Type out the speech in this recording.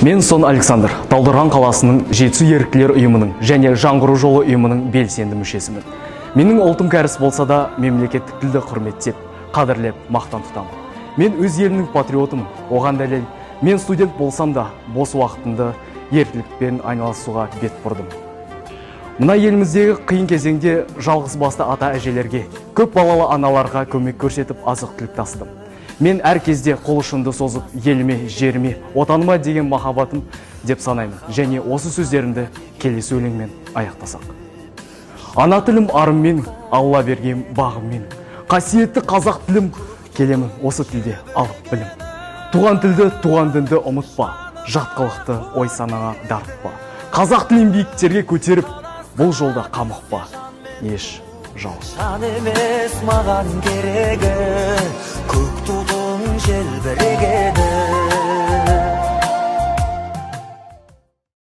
Мен Сон Александр, Талдықорған қаласының Жетісу еріктілер ұйымының және Жаңғыру жолы ұйымының белсенді мүшесімін. Менің ұлтым кәріс болса да, мемлекеттік тілді құрметтеп, қадірлеп, мақтан тұтамын. Мен өз елімнің патриотымын. Оған дәлел, мен студент болсам да, бос уақытымды еріктілікпен айналысуға бет бұрдым. Мына еліміздегі қиын кезеңде жалғыз басты ата әжелерге, көп балалы аналарға көмек көрсетіп азық-түлік тасыдым. Мен әр кезде қол ұшымды созып еліме, жеріме, отаныма деген махаббатым деп санаймын. Және осы сөздерімді келесі өлеңмен аяқтасақ. Ана тілім арым менің, Алла берген бағым менің. Қасиетті қазақ тілім, келемін осы тілде алып білім. Туған тілді, туған дінді ұмытпа, жат қылықты ой санаңа дарытпа. Қазақ тілін биіктерге көтеріп, бұл жолда қамықпа, еш жауыз. Жан емес маған керегі, көк тудың желбірегені.